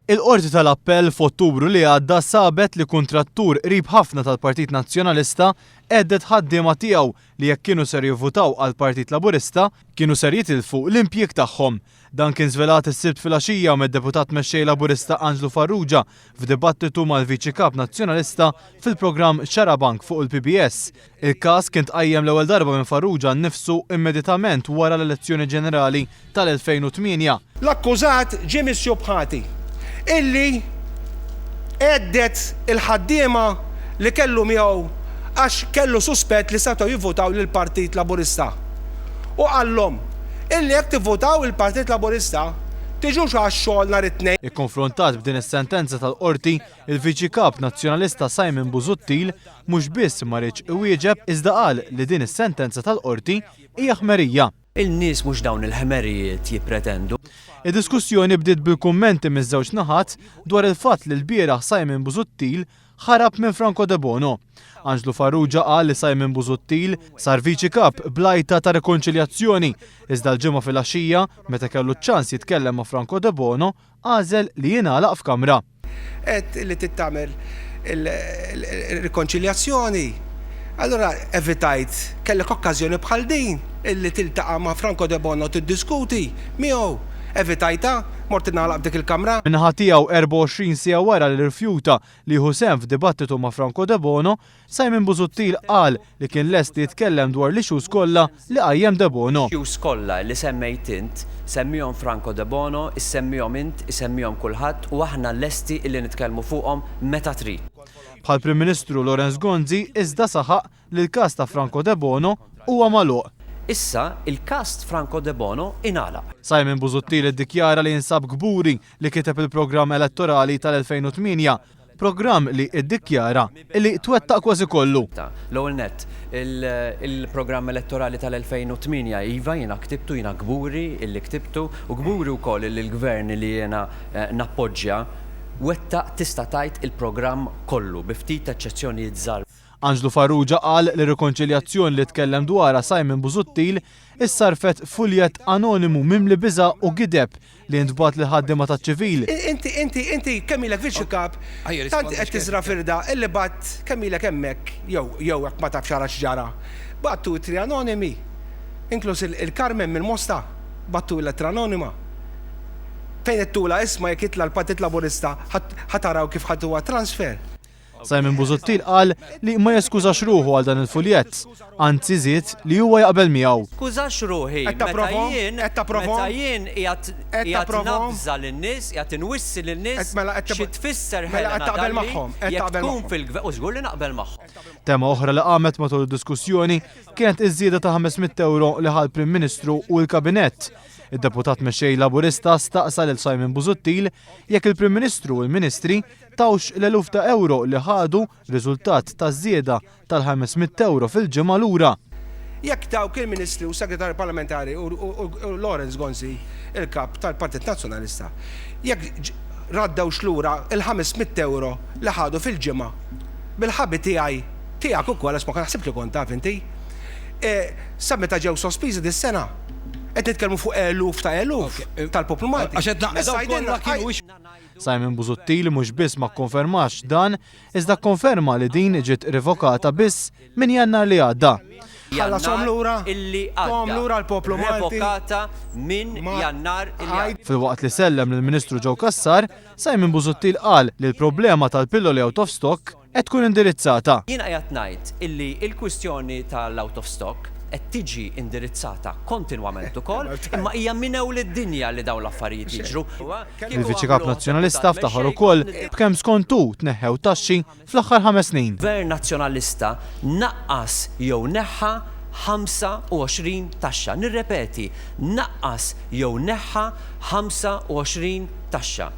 Il-Qorti tal-Appell f'Ottubru li għadda sabet li kuntrattur qrib ħafna tal-Partit Nazzjonalista hedded ħaddiema tiegħu li jekk kienu ser jivvutaw għall-Partit Laburista kienu ser jitilfu l-impjieg tagħhom. Dan kien żvelat is-Sibt filgħaxija mid-Deputat Mexxej Laburista Anġlu Farrugia f'dibattitu mal-Viċi Kap Nazzjonalista fil-programm Xarabank fuq il-PBS. Il-każ kien tqajjem l-ewwel darba minn Farrugia nnifsu immedjatament wara l-elezzjoni ġenerali tal-2008. L-akkużat ġie misjub ħati illi hedded il-ħaddiema li kellu miegħu għax kellu suspett li setgħu jivvutaw lill-Partit Laburista u qallhom illi jekk tivvutaw il-Partit Laburista tiġux għax-xogħol nhar it-Tnejn. Ikkonfrontat b'din is-sentenza tal-Qorti, il-Viċi Kap Nazzjonalista Simon Busuttil mhux biss ma riedx iwieġeb iżda qal li din is-sentenza tal-Qorti hija ħmerija. Il-nies mhux dawn il-ħmerijiet jippretendu. Id-diskussjoni bdiet bil-kummenti miż-żewġ naħat dwar il-fatt li lbieraħ Simon Busuttil ħarab minn Franco Debono. Anġlu Farrugia qal li Simon Busuttil sar Viċi Kap bl-għajta ta' rikonċiljazzjoni, iżda l-Ġimgħa filgħaxija, meta kellu ċ-ċans jitkellem ma' Franco Debono, għażel li jingħalaq f'kamra. Għedt li trid tagħmel il-rikonċiljazzjoni, allura evitajt, kellek okkażjoni bħal din illi tiltaqa' ma' Franco Debono tiddiskuti miegħu, evitajtha, mort tingħalaq f'dik il-kamra. Min-naħa tiegħu 24 siegħa wara li rrifjuta li jieħu sehem f'dibattitu ma' Franco Debono, Simon Busuttil qal li kien lest li jitkellem dwar l-issues kollha li qajjem Debono. L-issues kollha li semmejt int, semmihom Franco Debono, issemmihom int, isemmihom kulħadd u aħna lesti illi nitkellmu fuqhom meta trid. Bħall-Prim Ministru Lawrence Gonzi iżda saħaq li l-każ ta' Franco Debono huwa magħluq. Issa il-każ Franco Debono ingħalaq. Simon Busuttil iddikjara li jinsab kburi li kiteb il-programm elettorali tal-2008, programm li iddikjara li twettaq kważi kollu. L-ewwel nett, il-programm elettorali tal-2008 iva jiena ktibtu, jiena kburi illi ktibtu u kburi wkoll illi l-gvern li jiena nappoġġja wettaq tista' tgħid il-programm kollu bi ftit eċċezzjonijiet żgħar. Anġlu Farrugia qal li r-rikonċiljazzjoni li tkellem dwarha Simon Busuttil issarrfet f'fuljett anonimu mimli biża' u gideb li ntbagħat lill-ħaddiema taċ-ċivil. Inti, inti, inti kemm ilek viċi kap, tant qed tiżra' firda illi bgħatt kemm ilek hemmhekk jew jew hekk ma tafx ara x'ġara. Bgħattu ittri anonimi, inkluż il-Carmen mill-Mosta, bgħattulha ittra anonima. Fejn għedtulha isma' jekk jitla' l-Partit Laburista ħa taraw kif ħaduha transfer. Simon Busuttil qal li ma jeskużax ruħu għal dan il-fuljett, anzi żied li huwa jaqbel miegħu. Skużax ruħi meta jien meta jien qiegħed qiegħed navża lin-nies, qiegħed inwissi lin-nies xi tfisser Helena Dalli jekk tkun fil-gvern u żgur li naqbel magħhom. Tema oħra li qamet matul id-diskussjoni kienet iż-żieda ta' 500 ewro li ħa l-Prim Ministru u l-Kabinett. Id-Deputat Mexxej Laburista staqsa lil Simon Busuttil jekk il-Prim Ministru u l-Ministri tawx l-eluf ta' ewro li ħadu riżultat taż-żieda tal-500 ewro fil-ġimgħa lura. Jekk dawk il-Ministri u Segretarji Parlamentari u Lawrence Gonzi, il-Kap tal-Partit Nazzjonalista, jekk raddewx lura l-500 ewro li ħadu fil-ġimgħa bil-ħabi tiegħi, tiegħek ukoll għax ma naħsibx li kont taf inti, sa meta ġew sospiżi dis-sena. Qed nitkellmu fuq eluf ta' eluf tal-poplu Malti. Issa għidilna Simon Busuttil mhux biss ma kkonfermax dan, iżda kkonferma li din ġiet revokata biss minn Jannar li għadda. Ħallashom lura, illi tahom għadda. lura l-poplu Malti. Revokata minn Jannar illi għadda. Filwaqt li sellem lill-Ministru Joe Cassar, Simon Busuttil qal li l-problema tal-pilloli out of stock qed tkun indirizzata. Jiena qiegħed ngħid illi l-kwistjoni tal-out of stock qed tiġi indirizzata kontinwament ukoll, imma hija minn ewl id-dinja li dawn l-affarijiet jiġru. Il-Viċi Kap Nazzjonalista ftaħar ukoll b'kemm skont hu tneħħew taxxi fl-aħħar ħames snin. Gvern Nazzjonalista naqqas jew neħħa 25 taxxa. Nirrepeti, naqqas jew neħħa 25 taxxa.